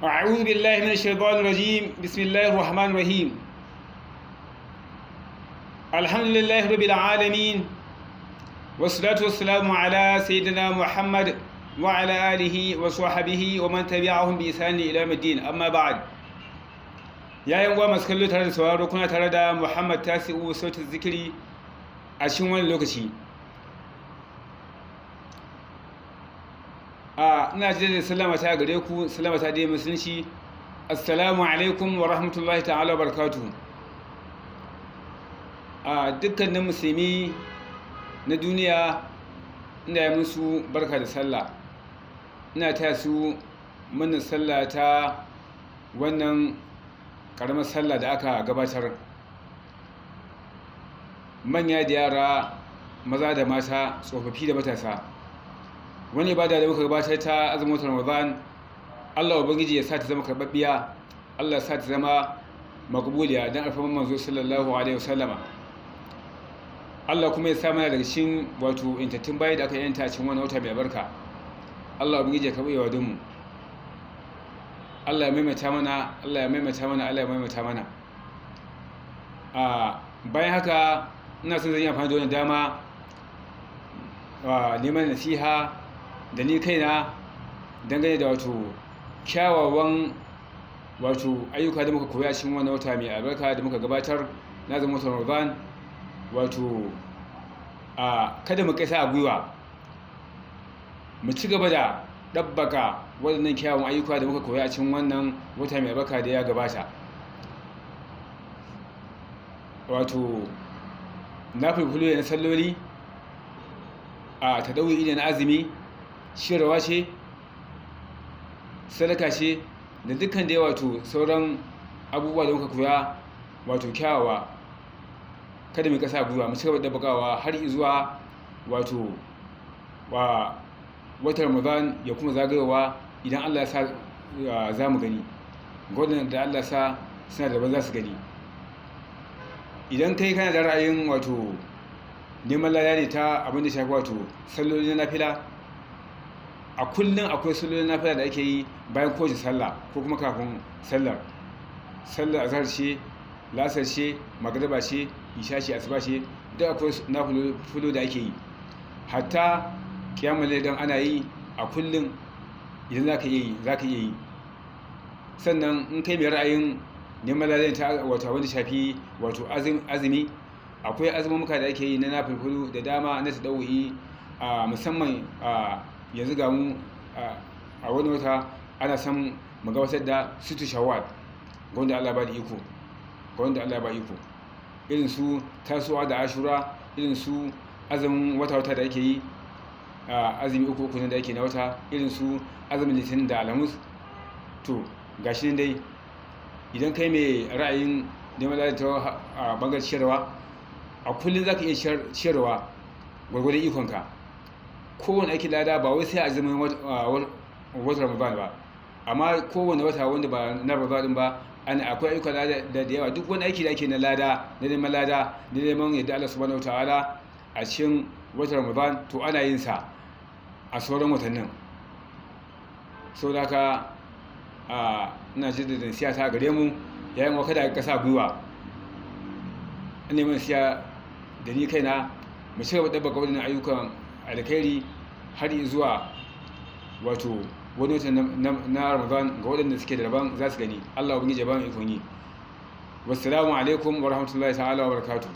أعوذ بالله من الشيطان الرجيم. بسم الله الرحمن الرحيم. الحمد لله رب العالمين، والصلاة والسلام على سيدنا محمد وعلى آله وصحبه ومن تبعهم بإحسان إلى يوم الدين. أما بعد، يا 'yan uwa masu kallo tare da sauraro, kuna tare da Muhammad Tasi'u Sautin Zikiri a cikin wani lokaci. A ina jin da sallama ta gare ku, sallama ta dai musulunci: assalamu alaikum wa rahmatullahi ta'ala wa barakatuhu. A dukkanin musulmi na duniya, ina yi musu barka da sallah, ina taya su murnar sallah ta wannan karamar sallah da aka gabatar. Manya da yara, maza da mata, tsofaffi da matasa, wani ibada da muka gabatar ta azumin watan Ramadan, Allah Ubangiji ya sa ta zama karɓaɓɓiya, Allah ya sa ta zama maqbuliya dan alfarman manzo sallallahu alaihi wasallama. Allah kuma ya sa mana daga cikin wato intattun bayi da aka yanta cikin wannan wata mai albarka. Allah Ubangiji ya karɓi ibadun mu. Allah ya maimaita mana, Allah ya maimaita mana, Allah ya maimaita mana. A bayan haka, ina son zan yi amfani da wannan dama neman nasiha da ni kaina dangane da wato kyawawan wato ayyuka da muka koya cikin wannan wata mai albarka da muka gabatar na azumin watan Ramadan. Wato a kada mu kasa a gwiwa, mu ci gaba da ɗabbaka waɗannan kyawawan ayyuka da muka koya cikin wannan wata mai albarka da ya gabata. Wato na fulfulo na salloli, a tadawwi ne na azumi, ciyarwa ce, sadaka ce, da dukkan da wato sauran abubuwa da muka koya wato kyawawa. Kada mu kasa gwiwa, mu cigaba da ɗabbakawa har zuwa wato wa watan Ramadan ya kuma zagayowa, idan Allah ya sa za mu gani. Gwamnan da Allah ya sa suna da za su gani. Idan kai kana da ra'ayin wato neman lada ne ta abin da shafi wato salloli na nafila, a kullum akwai sallolin nafila da ake yi bayan kowace sallah ko kuma kafin sallar. Sallar azhar ce, lasar ce, magriba ce, isha ce, asuba ce, duk akwai nafilu da ake yi. Hatta qiyamul layl dan ana yi a kullum, idan zaka iya yi, zaka iya yi. Sannan in kai mai ra'ayin neman ladan ta wato wanda shafi wato azumi, akwai azumumuka da ake yi na nafilfulu da dama na tadawwi, a musamman a yanzu ga mu a wani wata ana son mu gabatar da sittu Shawwal, ga wanda Allah ba da iko, ga wanda Allah ba iko, irin su Tasu'a da Ashura, irin su azumin wata wata da ake yi, azumi uku uku da ake na wata, irin su azumin Litinin da Alhamis. To gashi nan dai, idan kai mai ra'ayin neman ladan ta a bangaren ciyarwa, a kullum za ka iya ciyarwa gwargwadon ikonka. Kowane aikin lada, ba wai sai a azumin watan Ramadan ba, amma kowane wata wanda ba na Ramadan din ba, ana akwai ayyukan lada da yawa. Duk wani aiki da ake na lada, na neman lada, na neman yadda Allah subhanahu wataala a cikin watan Ramadan, to ana yin sa a sauran watannin. Saboda haka a ina jaddada nasiha ta gare mu, yayin wa kada ka sa gwiwa, neman nasiha da ni kaina, mu ci gaba da ɗabbaka waɗannan ayyukan alkhairi har zuwa wato wani watan na Ramadan, ga waɗanda suke da rabon za su gani. Allah Ubangiji ya ba mu ikon yi. Wassalamu alaikum wa rahmatullahi ta'ala wa barakatuh.